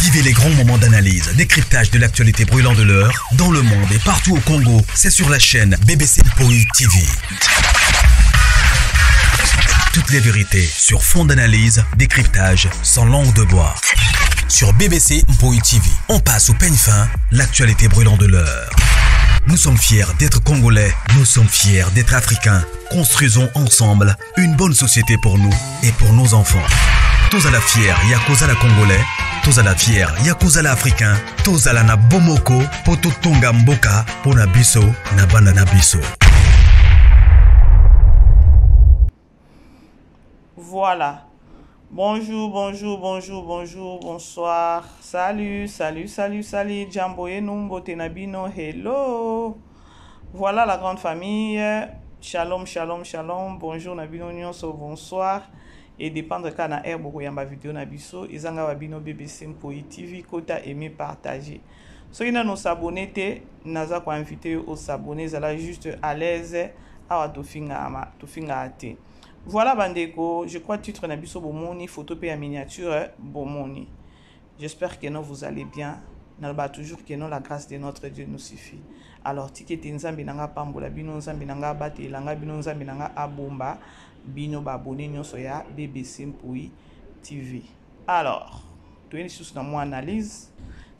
Vivez les grands moments d'analyse, décryptage de l'actualité brûlante de l'heure, dans le monde et partout au Congo. C'est sur la chaîne BBC Mpoi TV. Toutes les vérités sur fond d'analyse, décryptage, sans langue de bois. Sur BBC Mpoi TV, on passe au peigne fin l'actualité brûlante de l'heure. Nous sommes fiers d'être Congolais, nous sommes fiers d'être Africains. Construisons ensemble une bonne société pour nous et pour nos enfants. Tous à la fière, Yakoza la Congolais, tous à la fière, Yakoza la Africain, tous à la na Bomoko, Poto Tonga Mboka, Pona Biso, na Bana na Biso. Voilà. Bonjour, bonjour, bonjour, bonjour, bonsoir. Salut, salut, salut, salut. Jambo yenu, mbote na bino, hello. Voilà la grande famille. Shalom, shalom, shalom. Bonjour na bino nyonso, bonsoir. Et dépendre ka na air bokoyamba video na biso. Ezanga wa bino BBC Mpoi TV kota aimer partager. Soki nano s'abonner te, naza ko inviter yo o s'abonner, zala juste à l'aise. Awa tofinga tofinga te. Voilà bandeko, je crois titre na biso bomoni, photo pe ya miniature bomoni. J'espère que non vous allez bien. Naloba toujours que non la grâce de notre Dieu nous suffit. Alors tika ete Nzambe na nga apambola bino, Nzambe na nga abatela nga bino, Nzambe na nga abomba bino ba abonné nyonso ya BBC Mpui TV. Alors, toye lisusu na mwa analyse.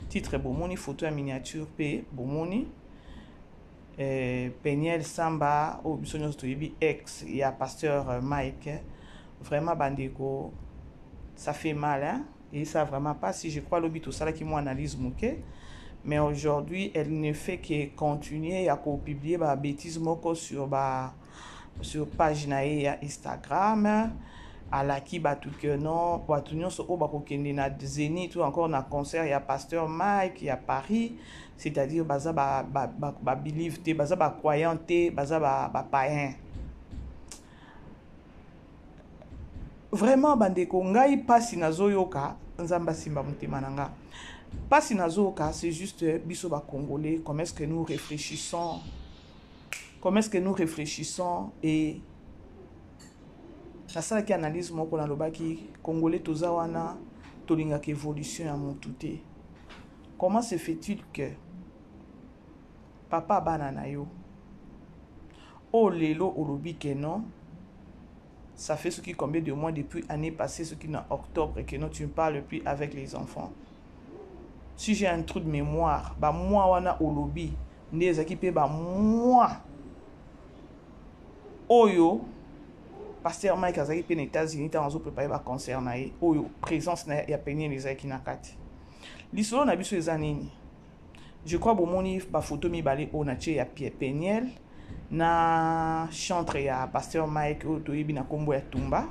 Titre bomoni, photo ya miniature pe bomoni. Eh, Peniel Samba oyo biso nyonso toyebi ex ya pasteur euh, Mike. Vraiment bandeko, ça fait mal hein. Et ça vraiment pas si je crois lobi tosalaki mwa analyse moke. Mais aujourd'hui, elle ne fait que continuer à publier ba bêtises moko sur ba sur page na ye ya Instagram. Alaki bato que non, bato nyonso oyo bakokende na Zenith ou encore na concert ya pasteur Mike ya Paris, c'est-à-dire baza ba ba ba, ba believe te, baza ba croyant te, baza ba ba païen. Vraiment bandeko ngai pasi nazoyoka nzambe asimba motema na nga pasi nazoyoka c'est juste biso ba congolais comment est-ce que nous réfléchissons comment est-ce que nous réfléchissons et nasalaki analyse moko nalobaki congolais toza wana tolingaka évolution ya motu te comment se fait-il que papa bana na yo oyo lelo olobi ke non ça fait ce qui combien de mois depuis année passée ce qui na octobre que non tu ne parles plus avec les enfants si j'ai un trou de mémoire ba mois wana olobi nde ezalaki mpe ba mois oyo pasteur Mike azalaki mpe na États-Unis ntango azoprépare ba concert na ye oyo présence na ya Peniel ezalaki na kati lisolo na biso eza nini je crois bomoni bafoto mibale oyo natie ya Peniel na chantre ya pasteur Mike oyo toyebi na nkombo ya Tumba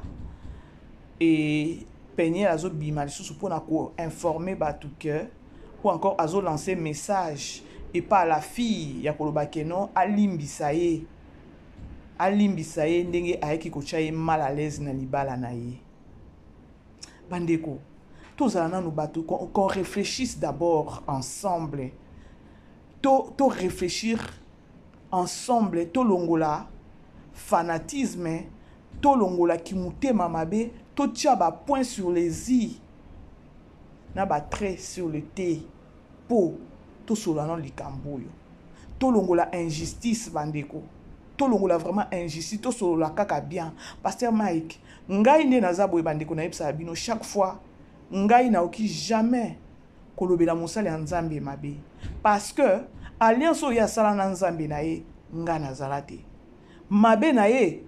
et Peniel azobima lisusu mpona koinforme bato que ou encore azolancer message epa la fille ya koloba ke non alimbisa ye alimbisa ye ndenge ayaki kotya ye mal à l'aise na libala na ye bandeko tozala nanu bato qu'on réfléchisse d'abord ensemble to, to réfléchir ensemble tolongola fanatisme tolongola kimutema mabe totia ba point sur les i na ba trait sur le t po tosolola nano likambo oyo tolongola injustice bandeko tolongola vraiment injustice tosolola kaka bien pasteur Mike ngai nde naza boye bandeko nayebisaka bino chaque fois ngai naoki jamais kolobela mosali ya nzambe mabe parce que alliance oyo ye asala na nzambe na ye ngai nazala te mabe na ye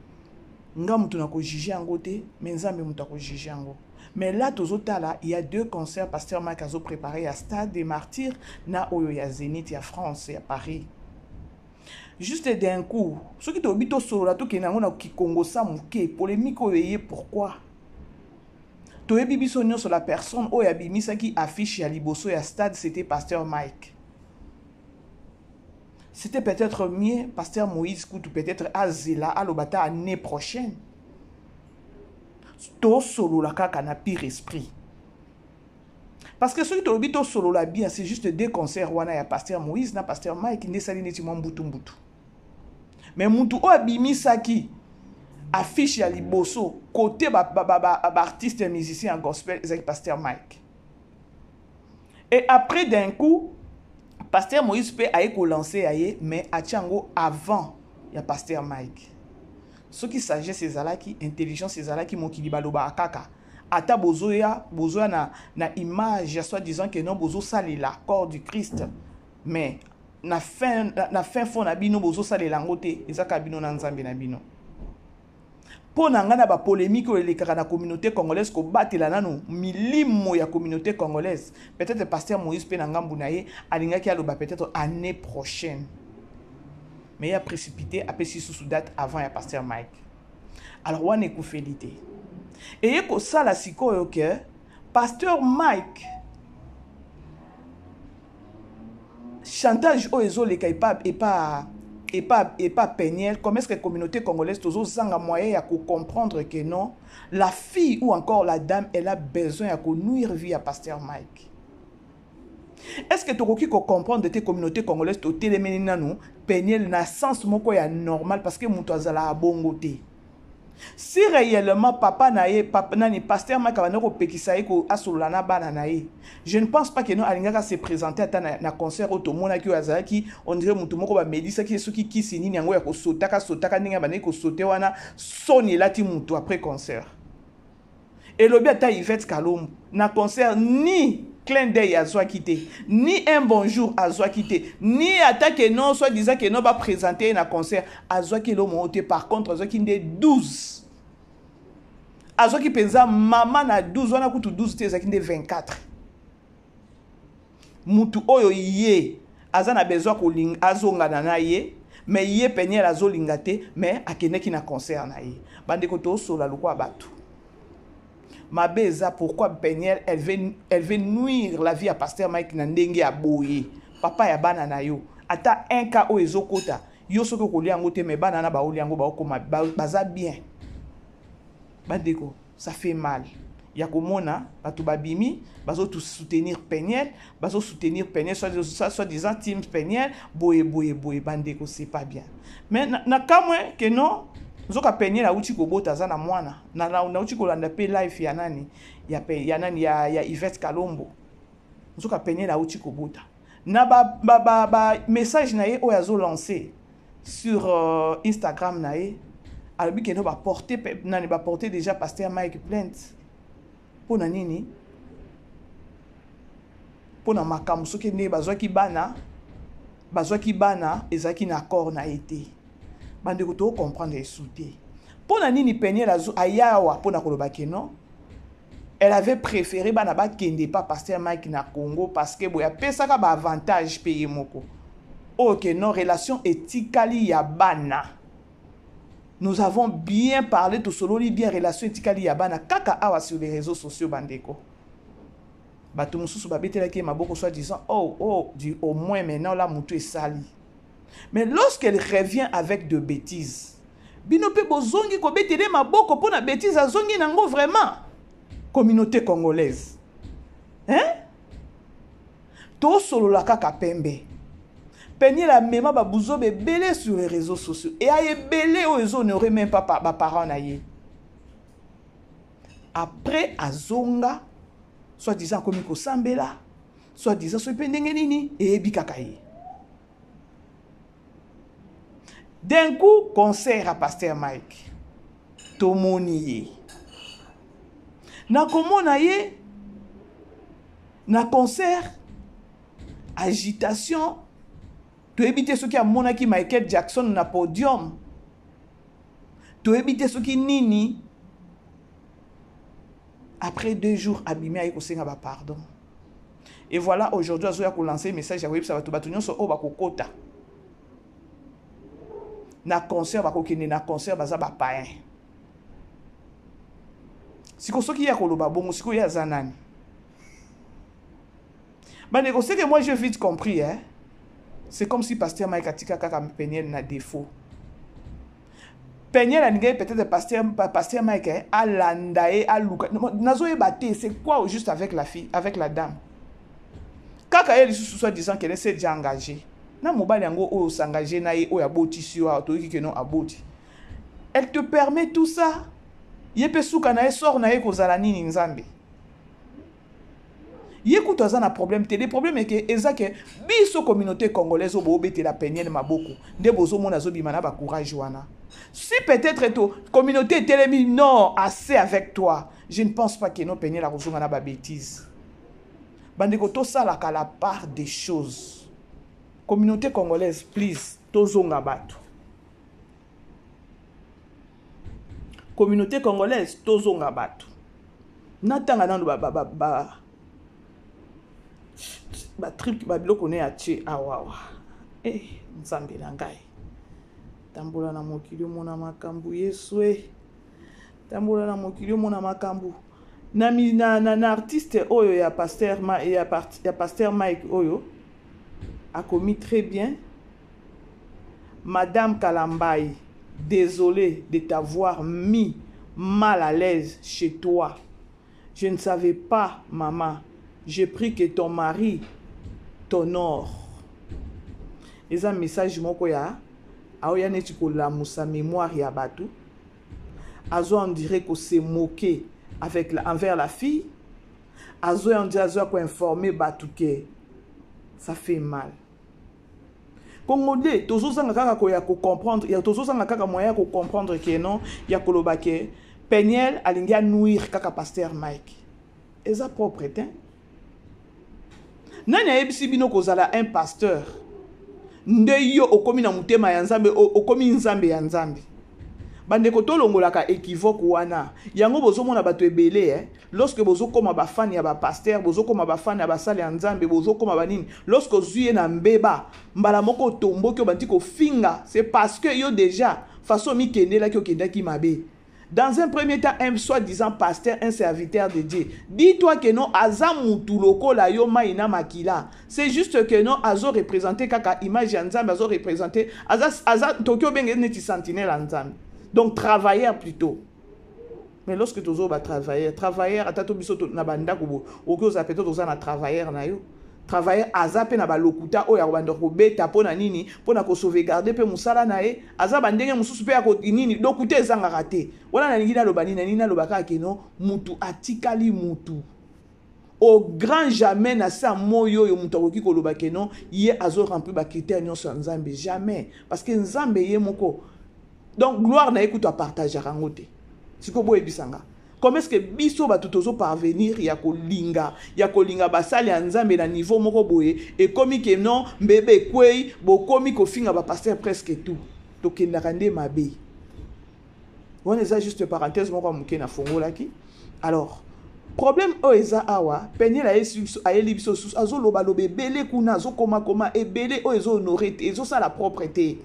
nga moto nakojuge yango te mais nzambe moto akojuge yango mais là tozotala il y a deux concerts pasteur Mike azoprépare ya stade des martyrs na oyo ya zénith ya france ya paris juste d'un coup soki toyebi tosolola tokende yango na kikongosa moke polémique oyo eye pourquoi toyebi biso nyonso la personne oyo abimisaki affiche ya liboso ya stade c'était pasteur Mike c'était peut-être mieux pasteur Moïse kutu peut-être azela aloba ta année prochaine tosolola kaka na pire esprit parce que soki tolobi tosolola bien c'est juste deux concerts wana ya pasteur Moïse na pasteur Mike nde esali neti mwa mbutu mbutu mais mutu oyo abimisaki affiche ya liboso côté baartiste ba, ba, ba, musicien ya gospel ezalaki pasteur Mike. Et après d'un coup, pasteur Moïse mpe aye kolancer ya ye, mais atia yango avant ya pasteur Mike. Soki sagesse ezalaki, intelligence ezalaki, mokili balobaka kaka ata bozoya bozoya na image ya soi disant que non, bozosalela corps du Christ, mais na fin fond na bino bozosalela yango te. Eza kaka bino na Nzambe na bino. Mpo na ngai, na bapolémique oyo elekaka na communauté congolaise, kobatela nanu milimo ya communauté congolaise, peut-être pasteur Moïse mpe na ngambu na ye alingaki aloba peut-être année prochaine, mais ye aprécipité, apesi susu date avant ya pasteur Mike. Alors wana ekufeli te. Eye kosala sikoyo ke pasteur Mike, chantage oyo ezoleka epa Peniel, comment est-ce que communauté congolaise tozozanga moyen ya kocomprendre que non, la fille ou encore la dame, elle a besoin ya konuire vie ya pasteur Mike? Est-ce que tokoki kocomprendre te? Communauté congolaise, totelemeli nanu Peniel na sens moko ya normal, parce que moto azalaka bongo te. Si réellement papa na ye, papa, nani, pasteur Mike abandi kopekisa ye asolola na bana na ye, je ne pense pas que non, alingaka se présenter ata na concert oyo tomonaki, oyo azalaki on dirait motu moko bamelisaki ye soki kisi nini yango ya kosotaka sotaka, ndenge abandaki kosote wana, soni elati motu. Après concert, elobi ata Yvette Kalombo, na concert ni clin d'œil azwaki te, ni un bonjour azwaki te, ni ata ke non, soit disant ke non, baprésente ye na concert, azwaki eloko moko te. Par contre azwaki nde 12, azwaki mpenza mama na 12 wana, kutu 12 te, ezalaki nde 24. Mutu oyo ye aza na besoin kolinga azongana na ye, mais ye Peniel azolinga te, mais akendeki na concert na ye. Bandeko, tosola lokwa bato mabe eza. Pourquoi Peniel, elle veut nuire la vie ya pasteur Mike na ndenge ya boye? Papa ya bana na yo, ata un cas oyo ezokota yo, soki okolia yango te, mais bana na baolia yango, baokoma baza bien. Bandeko, ça fait mal ya komona bato babimi bazosoutenir Peniel, bazosoutenir Peniel, soit disant team Peniel, boye boye boye. Bandeko, c'est pas bien. Mais na kamwe ke non, nzoka Peniel awuti kobota, aza na mwana. Nauti kolanda mpe live ya nani, ya nani, ya Yvette Kalombo. Nzoka Peniel awuti kobota. Na ba message na ye oyo azolance sur Instagram na ye, alobi ke non, baporte nani, baporte déjà pasteur Mike plainte. Mpo na nini? Mpo na makambo soki ndenge bazwaki bana, bazwaki bana ezalaki na accord na ye te. Bandeko, tocomprendre esu te mpo na nini Peniel aya awa mpo na koloba ke non, elle avait préféré bana bakende pa pasteur Mike na Congo, parce que boye apesaka baavantage mpe ye moko oyo ke non, relation etikali ya bana. Nous avons bien parlé, tosololi bien, relation etikali ya bana kaka awa sur les réseaux sociaux. Bandeko, bato mosusu babetelaki ye maboko, soit disant oh, du au moins maintenant la motu esali. Mais lorsqu'elle revient avec de bêtises, bino mpe bozongi kobetele maboko mpo na bêtise azongi nango. Vraiment, communauté congolaise, hein? Tosolola kaka pembe. Peniel amema babuzoba ebele sur les réseaux sociaux, eya ebele oyo ezohonore même pas baparent na ye. Après azonga, soit disant akomi kosambela, soit disant soki mpe ndenge nini, eyebi kaka ye. D'un coup, concert à pasteur Mike, tomoni ye, nakomona ye na concert, agitation. Toyebi te soki amonaki Michael Jackson na podium, toyebi te soki nini. Après 2 jours, abimi, aye kosenga bapardon. Et voilà, aujourd'hui azoya kolancer message ya koyebisa bato, bato nyonso oyo bakokota na concert, bakokende na concert, baza bapayen. Sikoyo soki ye akoloba bongo, sikoyo ye aza nani? Bandeko, c'est que moi j'ai vite compris, hein? C'est comme si pasteur Mike atika kaka Peniel na défaut. Peniel alingaki peut-être pasteur Mike, eh, alanda ye, aluka, nazoyeba te c'est quoi au juste avec la fille, avec la dame. Kaka ye lisusu, soit disant qu'elle s'est déjà engagée na mobali yango oyo osengage na ye, oyo abotisi yo awa, toyoki ke non, aboti. Elle te permet tout ça. Ye mpe suka na ye, sort na ye kozala nini? Nzambe. Ye kutu aza na problème te. Le problème est que eza que biso communauté congolaise oyo boobetela Peniel maboko nde bozomona azobima na ba courage wana. Si peut-être to communauté etelemi non assez avec toi, je ne pense pas que no Peniel akozonga na ba bêtises. Bandeko tosalaka la part des choses. Communauté congolaise please tozonga bato. Communauté congolaise tozonga bato. Natanga nanu ba ba ba ba ba trip ba biloko ne atie awa awa. Eh Nzambe na ngai. Tambola na mokili omona makambo Yesu eh. Tambola na mokili omona makambo. Na, na, na, na artiste oyo ya pasteur, ma, ya, ya pasteur Mike oyo akomi très bien. Madame Kalambayi, désolé de t'avoir mis mal à l'aise chez toi. Je ne savais pas, maman. J'ai pris que ton mari t'honore. Eza message moko ya aoya neti kolamusa mémoire ya bato. Azo en dirait ko se moquer avec la, envers la fille. Azo en dirait azo ko informer bato que ça fait mal. Congolais tozozanga kaka koya ko comprendre ya tozozanga kaka moyen ya ko comprendre que non ya koloba que Peniel alingi a nuire kaka pasteur Mike. Eza propre te. Nani ayebisi bino kozala un pasteur nde yo okomi na motema ya Nzambe, okomi Nzambe ya Nzambe? Bandeko tolongolaka équivoque wana. Yango bozomona bato ebele eh? Lorsque bozokoma ba fan ya ba pasteur, bozokoma ba fan ya basali ya Nzambe, bozokoma ba nini, lorsque ozwi ye na mbeba mbala moko otomboki obandi kofinga, c'est parce que yo déjà façon omikendelaki okendaki mabe. Dans un premier temps, un soi-disant pasteur, un serviteur de Dieu, dis-toi que non, aza mutu lokola yo mai na makila. C'est juste que non, azo représenter kaka image ya Nzambe, azo représenter, aza, aza, toki obenge neti sentinelle ya Nzambe. Donc, travailleur plutôt. Mais lorsque tozo ba travailleur, travailleur, ata to biso to, na ba ndako bo, oki oza peut-être oza na travailleur na yo. Travailleur aza pe na ba lokuta oyo akobanda kobeta po na nini, po na ko sauvegarder pe mosala na ye, aza ba ndenge mosusu pe ya ko nini, lokuta ezangaka te. Wana nalingi naloba nini, nalingi naloba kaka ke non, mutu atikali mutu. Au grand jamais na sa moyo oyo mutu akoki koloba ke non, ye azo remplir ba critères nyonso ya Nzambe, jamais. Parce que Nzambe ye moko, donc gloire na ye kutu apartageaka yango te. Sikoyo boyebisa nga, comment est-ce que biso bato tozo parvenir ya kolinga, ya kolinga basali ya Nzambe na niveau moko boye, ekomi ke non, mbebe ekwei, bokomi kofinga ba pasteur presque tout. Tokendaka nde mabe. Wana eza juste parenthèse moko ya moke nafongolaki. Alors, problème oyo eza awa, Peniel ayeli biso susu, azoloba-loba ebele kuna, azokoma-koma ebele oyo ezo honorer te, ezosala propre te.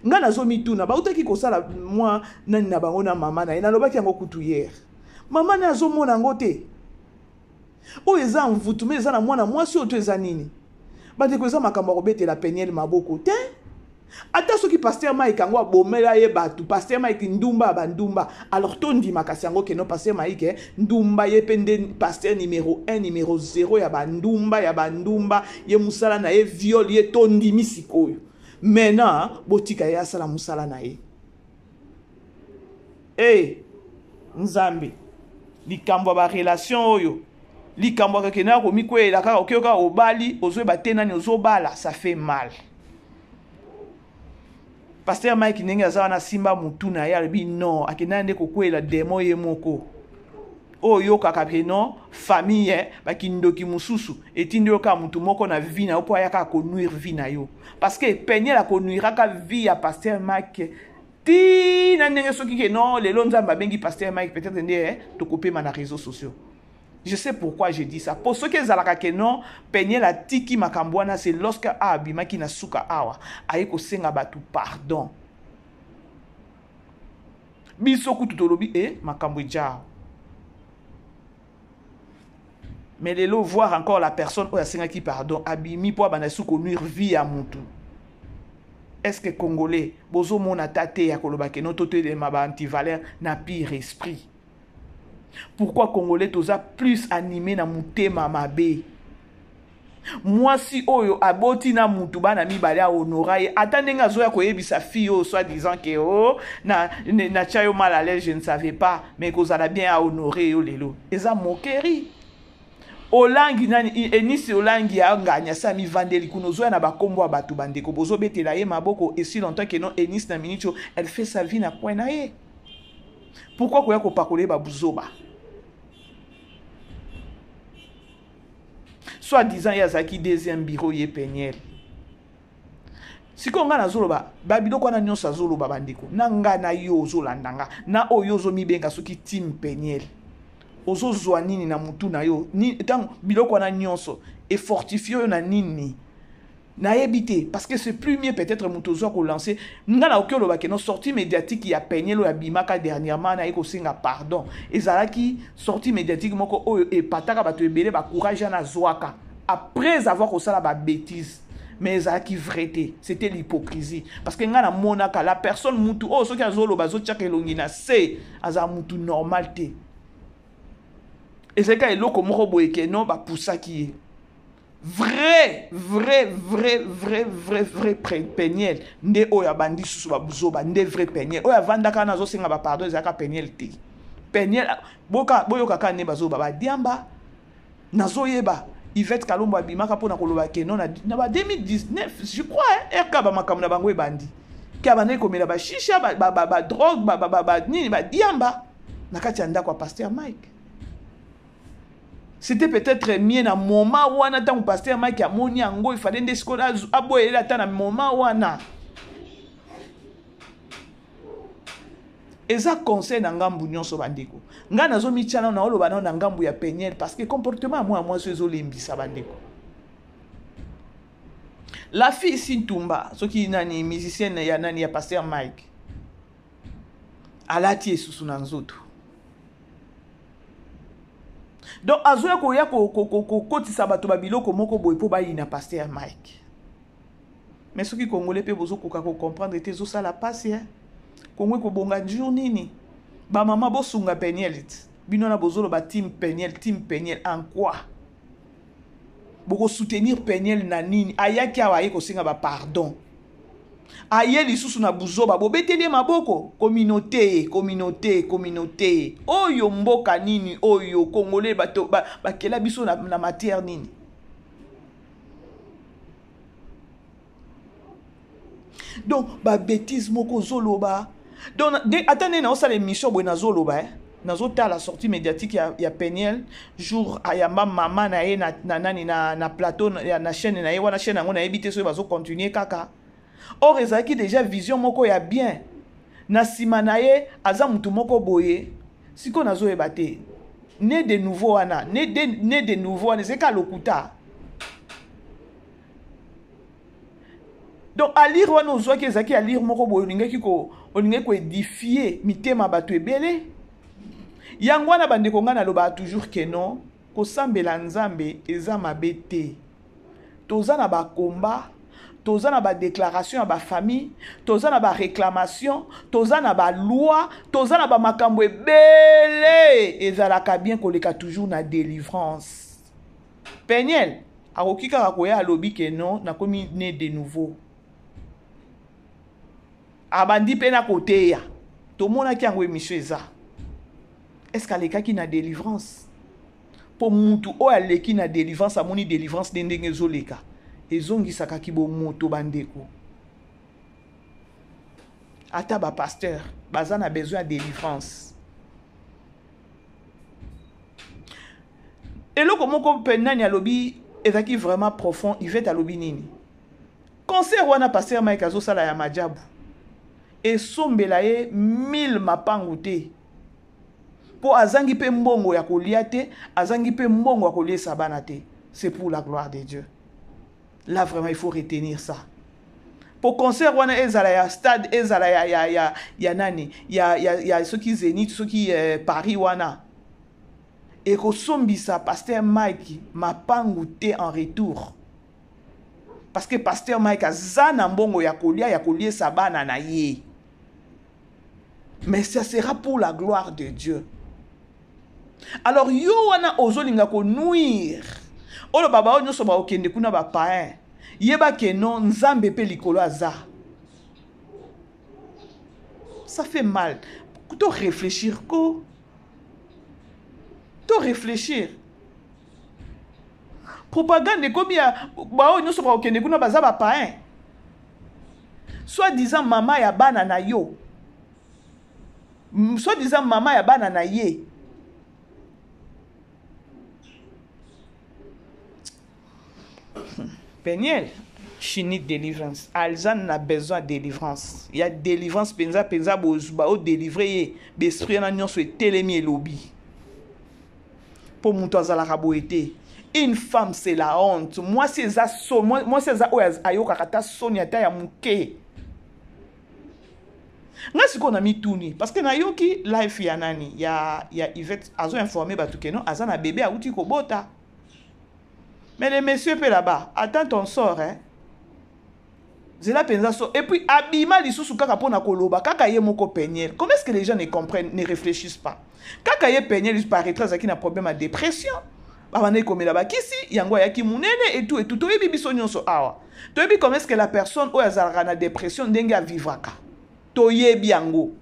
Nga nazomituna, bautaki kosala mwa nani na bango na mama na ye, nalobaki yango kutu hier. Mama na ye azomona yango te. Oyo eza mvutume, eza na mwana mwasi oyo to eza nini? Bandeko, eza makambo ya kobetela Peniel maboko te. Ata soki pasteur Mike yango abomela ye bato, pasteur Mike ndumba ya bandumba, alors tondima kasi yango ke non, pasteur Mike ndumba ye pe nde pasteur numéro 1, numéro 0 ya bandumba, ya bandumba, ye mosala na ye viol, ye tondimi sikoyo. Maintenant, botika ye asala mosala na ye. Eh, Nzambe, likambo ya ba relation oyo, likambo ya kokende ya komikweyela kaka, okeyo kaka obali, ozoyeba te nani ozobala, ça fait mal. Pasteur Mike ndenge aza wana simba mutu na ye, alobi non, akendaki nde kokweyela démon ye moko. Oyo oyokaka ke non, famille, ba kindoki mosusu etindi yo kaka mutu moko na vie na yo po ayaka ko nuire vie na yo. Parce que Peniel akonuiraka vie ya Pasteur Mike ti na ndenge soki ke non, lelo Nzambe abengi Pasteur Mike, peut-être nde tokopema na réseaux sociaux. Je sais pourquoi je dis ça. Pour ceux qui ezalaka ke non, Peniel atiki makambo wana, c'est lorsque abimaki na suka awa, aye kosenga bato pardon. Biso kutu tolobi makambo ejaa. Mais lelo voir encore la personne oyo asengaki pardon, abimi po abanda su konuire vie ya mutu. Est-ce que Congolais bozomona ta te ya koloba ke non, totelema ba antivaleur na pire esprit? Pourquoi Congolais toza plus animé na mutema mabe? Mwasi oyo aboti na mutu bana mibale a honora ye, ata ndenge azoya koyebisa fille oyo soi-disant ke oh, na, na, na tia yo mal à l'aise, je ne savais pas, mais kozala bien a honorer yo lelo. Eza moquerie. Olangi nani Enisi Olangi ya ngani asi amivandeli kuna ozoya na bakombo ya bato bandeko bozobetela ye maboko et si longtemps que non Enisi na minute oyo elle fait sa vie na coin na ye pourquoi koya kopakola ye babuzoba soit disant ye azalaki deuxième bureau ye Peniel sikoyo ngai nazoloba babiloko wana nyonso azoloba bandeko na ngai na yo ozolanda nga na oyo ozomibenga soki team peniel ozozwa nini na mutu na yo ntango biloko wana nyonso efortifie oyo na nini nayebi te parce que c'est plus mieux peut-être moto ozwa kolancer ngai nakoki oloba keno sortie médiatique ya peniel oyo abimaka dernièrement naye kosenga pardon ezalaki sortie médiatique moko oyo epataka bato ebele bacourage wana azwaka après avoir kosala babétise mais ezalaki vrai te c'était l'hypocrisie parce que ngai namonaka la personne mutu oyo soki azoloba azotiaka elongi na se azala mutu normal te ezalaki kaka eloko moko boye ke non bapusaki ye vrai vrai vrai vrai vrai vrai peniel nde oyo abandi susu babuzoba nde vrai peniel oyo avandaka wana azosenga bapardon ezalaka peniel te peniel boyoka kaka nde bazoba badiamba nazoyeba Yvette Kalombo abimaka mpo na koloba ke non na ba 2019 je crois hein, RK ba makambo na bango ebandi ke abandaki komela ba shisha ba, ba, ba, ba drogue ba, ba, ba, ba nini ba diamba na kati ya ndako ya pasteur Mike c'était peut-être mieux na moment wana ntango pasteur Mike amoni yango ifale nde sikoyo aboyelela ata na moment wana eza conseil na ngambu nyonso bandeko ngai nazomitya nano naoloba nano na ngambu ya peniel parce que comportement ya mwana mwasi ezolembisa bandeko la fille si ntumba soki nani musicienne ya nani ya pasteur mike alati esusu na nzoto donc azoya koya kokotisa bato babiloko moko boye mpo bayina pasteur mike mais soki congolais mpe bozokoka kocomprendre te ezosala mpasi eh? kongo ekobonga jour nini bamama bosunga peniel bino wana bozoloba team peniel team peniel en quoi bokosoutenir peniel na nini ayaki awa aye kosenga bapardon aye lisusu na buzoba bobeteli ye maboko communauté communauté communauté oyo mboka nini oyo congolais bato bakela biso na, na matière nini donc babétise moko ozoloba donc ata nde naosala émission boye nazoloba eh? nazotala sortie médiatique ya, ya peniel jour ayamba mama na ye na, na nani na, na plateau na, na chaîne na ye wana chaîne yango nayebi te soki bazocontinue kaka or ezalaki déjà vision moko ya bien na nsima na ye aza motu moko boye sikoyo nazoyeba te ne de nouveau wana ne de, ne de nouveau wana ezalaki kaka lokuta donc alire wana ozwaki ezalaki alire moko boye olingaki ko olingaki koedifie mitema bato ebele yango wana bandeko ngai nalobaka toujours ke non kosambela nzambe eza mabe te toza na bakomba toza na badéclaration ya bafamille toza na baréclamation toza na baloi toza na bamakambo ebele ezalaka bien koleka toujours na délivrance peniel akoki kaka koya alobi ke non nakomi ne de nouveau abandi mpe na koteya tomonaki yango émission eza est ce que alekaki na délivrance mpo mutu oyo aleki na délivrance amoni délivrance nde ndenge ezoleka ezongisaka kibomoto bandeko ata bapasteur baza na besoin ya délivrance eloko moko mpe nani alobi ezalaki vraiment profond ivete alobi nini concert wana pasteur mike azosala ya majabu esombela ye 1000 mapangu te mpo azangi mpe mbongo ya kolia te azangi mpe mbongo ya koliesa bana te c'est pour la gloire de dieu là vraiment il faut retenir ça po concert wana ezala ya stade ezala ya, ya, ya, ya nani ya, ya, ya soki zenith soki eh, paris wana ekosombisa pasteur mike mapangu te en retour parce que pasteur mike aza na mbongo ya kolia ya koliesa bana na ye mais ça sera pour la gloire de dieu alors yo wana ozolinga konuire oloba baoyo nyonso bakokende kuna bapain yeba ke non nzambe mpe likolo aza ça fait mal to réfléchir ko to réfléchir. Propagande ekomi ya baoyo nyonso bakokende kuna baza bapain. Soit disant mama ya bana na yo. Soit disant mama ya bana na ye. Peniel, she need deliverance. Alza na besoin ya deliverance. Ya deliverance penza penza bozuba o délivrer ye. B'esprit na nyonso etelemi elobi. Po mutu azalaka boye te. Une femme c'est la honte. Mwasi eza so, mwasi eza oyo ayokaka ata soni ata ya muke. Nga sikoyo na mituni parce que nayoki life ya nani ya ya Yvette azo informer bato que non aza na bébé awuti kobota. Mais le monsieur pe là-bas, attends ton sort hein. Zela penza so et puis abima lisusu kaka pona koloba kaka ye moko Peniel. Comment est-ce que les gens ne comprennent, ne réfléchissent pas? Kaka ye Peniel paraîtrait azalaki na problème ya dépression. Babandaki komela bakisi, yango ayaki munene et tout et tout. Toyebi biso nyonso awa. Toyebi comment est-ce que la personne oyo azalaka na dépression ndenge avivaka. Toyebi yango.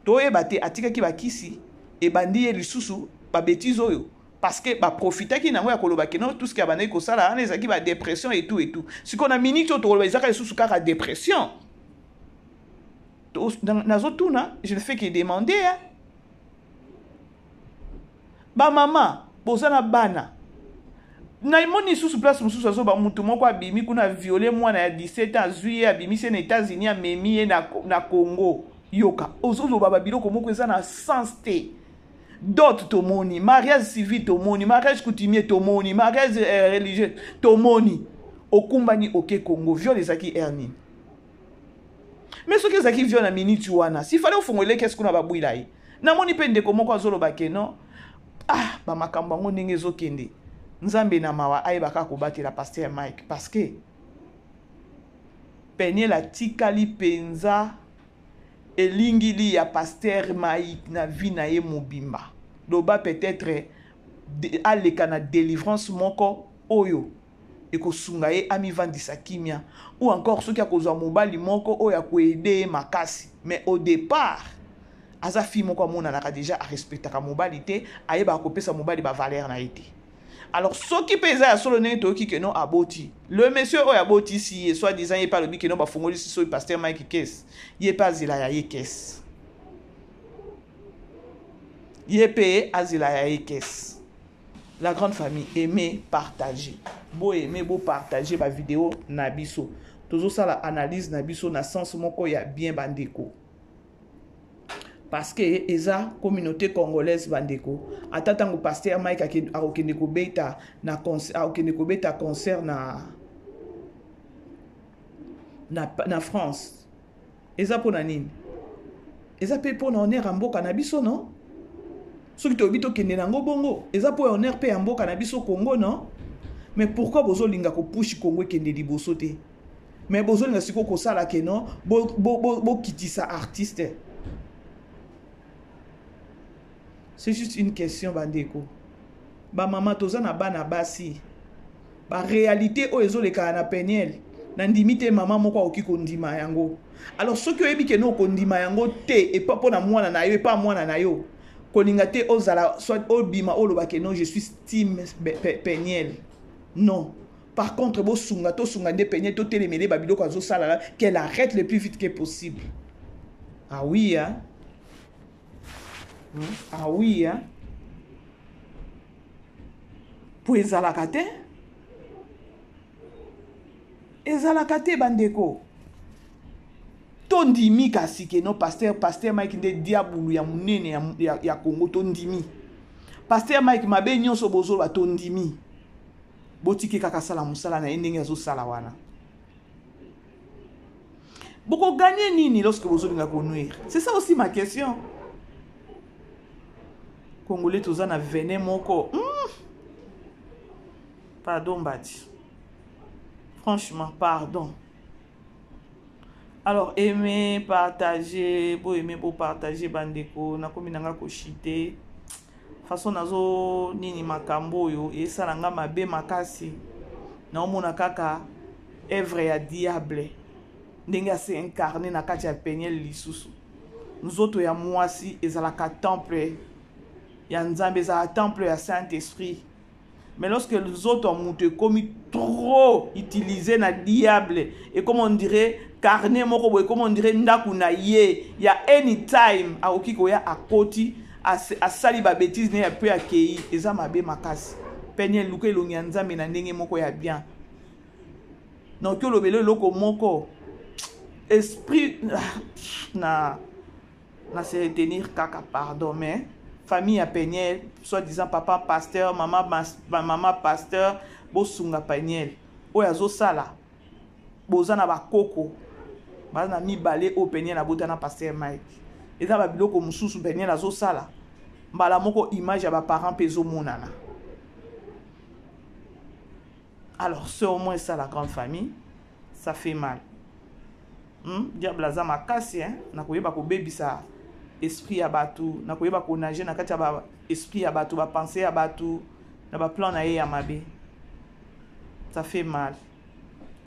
Toyeba te atikaki bakisi ebandi ye lisusu ba bêtises oyo. Parce que ba profitaki nango ya koloba que non tout ce qui abandaki kosala wana ezalaki ba dépression et tout et tout. Sikoyo na minute oyo tokoloba ezalaka lisusu kaka dépression. Nazotuna, je ne fais que demander hein. Ba mama boza na bana. Namoni lisusu place mosusu azoba mutu moko abimi kuna viole mwana ya 17 ans azwi ye abimisi ye na États-Unis amemi ye na Congo. Yoka, ozoloba ba biloko moko eza na sens te. Dot tomoni, mariage civil tomoni, mariage coutumier tomoni, mariage religieux tomoni. Okumbani oke Congo, viol ezalaki heure nini? Mais soki ezalaki viol na minute wana, s'il fallait ofongole kesi kuna babwila ye. Namoni pe ndeko moko azoloba ke non, ah, ba makambo yango ndenge ezokende. Nzambe na mawa ayeba kaka kobatela pasteur Mike parce que Peniel atikali penza elingili ya pasteur Mike na vie na ye mobimba. Loba peut-être aleka na délivrance moko oyo ekosunga ye amivandisa kimia ou encore soki akozwa mobali moko oyo akoede ye makasi. Mais au départ aza fille moko amonanaka déjà arespectaka mobali te, ayebaka kopesa mobali ba valeur na ye te. Alors soki pe eza ya solo ndenge toyoki ke non aboti, le monsieur oyo abotisi ye soit disant ye pe alobi ke non bafongolisi soki pasteur Mike case, ye pe azela ya ye case. Ye pe azela ya ye case. La grande famille, aimez, partagez. Bo aimer, bo partager ba vidéo na biso. Tozosala analyse na biso na sens moko ya bien bandeko. Parce que eza communauté congolaise bandeko. Ata tango pasteur Mike akokende kobeta na concert, akokende kobeta concert na France. Eza pona nini? Eza pe pona honneur ya mboka na biso, non? Soki toyebi tokende nango bongo, eza po honneur pe ya mboka na biso Congo, non? Mais pourquoi bozolinga ko push Congo ekende liboso te? Mais bozolinga siko kosala ke non, bokitisa artiste. C'est juste une question bandeko. Ba mama toza na bana basi. Ba réalité oyo ezolekaka na Peniel, na ndimi te mama moko akoki kondima yango. Alors soki oyebi ke no kondima yango te epa pona mwana na yo, epa mwana na yo, kolinga te ozala soit obima oloba ke non je suis team Peniel. Non. Par contre bosunga tosunga nde Peniel totelemele ba biloko azosala la, qu'elle arrête le plus vite que possible. Ah oui hein. Ah oui hein. Po ezalaka te. Ezalaka te bandeko. Tondimi kasi ke non pasteur Mike nde diabulu ya munene ya Congo tondimi. Pasteur Mike mabe nyonso bozoloba tondimi. Botike kaka sala musala na ye ndenge azosala wana. Boko gagner nini lorsque bozolinga ko nuire? C'est ça aussi ma question. Congolais toza na venin moko. Pardon Mbati. Franchement, pardon. Alors aimez, partagez, bo aimer, bo partager bandeko, nakomi nanga ko chiter. Façon nazo nini makambo oyo esala nga mabe makasi. Naomona kaka œuvre ya diable ndenge ase incarné na kati ya Peniel lisusu. Nzoto ya mwasi ezalaka temple ya Nzambe, ezalaka temple ya Saint-Esprit. Mais lorsque nzoto ya moto ekomi trop utilisé na diable, ekomi on dirait carnet moko boye, ekomi on dirait ndako na ye ya anytime akoki koya, akoti, asali babêtises ne ya mpe akei, eza mabe makasi. Peniel, luka elongi ya Nzambe na ndenge moko ya bien. Nakoki olobela eloko moko esprit na se retenir kaka, pardon. Mais famille ya Peniel, soit disant papa pasteur, mama, mama pasteur, bosunga Peniel oyo azosala. Boza na bakoko, baza na mibale oyo Peniel abota na pasteur Mike. Eza babiloko mosusu Peniel azosala, mbala moko image ya baparent mpe ezomonana. Alors c'est au moins ça, la grande famille, ça fait mal. Diable aza makasi, hein? Nakoyeba kobebisa esprit ya bato, nakoyeba konage na kati ya ba esprit ya bato, bapensées ya bato na baplan na ye ya mabe. Ça fait mal.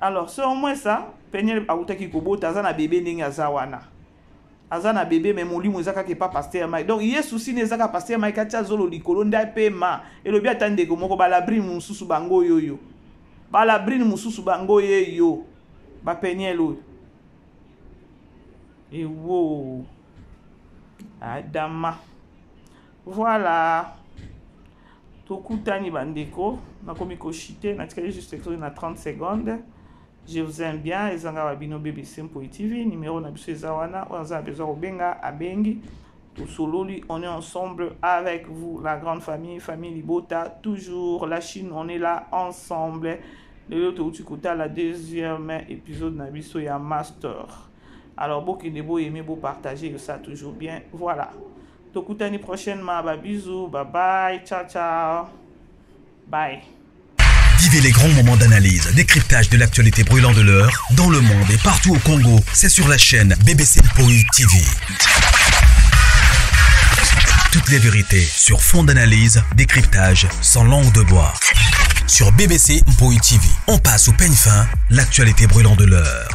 Alors c'est au moins ça. Peniel awutaki kobota, aza na bebe. Ndenge aza wana, aza na bebe, mais molimo eza kaka epa pasteur Mike. Donc ye susi ne eza kaka pasteur Mike atia zolo likolo nde apema. Elobi ata ndeko moko, balabrine mosusu bango oyo oyo, balabrine mosusu bango ye yo, bapeniel oyo ewo adama. Voilà, tokutani bandeko. Nakomi koshite, natikali juste na 30 secondes. Je vous aime bien. Ezanga wa bino BBC Mpoi TV. Numéro na biso eza wana, oyo aza na besoin kobenga, abengi, tosololi. On est ensemble avec vous, la grande famille, famille libota toujours. La Chine, on est là ensemble. Lelo touti kotala deuxième épisode na biso ya Master. Alors bokende, boyeme, bopartage ça toujours bien. Voilà, tokutani prochainement. Babisous, bye bye, ciao ciao, bye. Vivez les grands moments d'analyse, décryptage de l'actualité brûlante de l'heure, dans le monde et partout au Congo. C'est sur la chaîne BBC Mpoi TV. Toutes les vérités sur fond d'analyse, décryptage, sans langue de bois. Sur BBC Mpoi TV, on passe au peigne fin l'actualité brûlante de l'heure.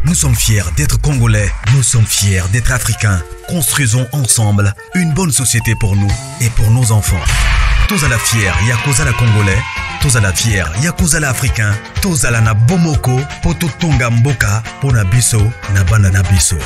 Nous sommes fiers d'être Congolais, nous sommes fiers d'être Africains. Construisons ensemble une bonne société pour nous et pour nos enfants. Tozala fier ya kozala Congolais, tozala fier ya kozala Africain, tozala na bomoko po totonga mboka mpo na biso na bana na biso.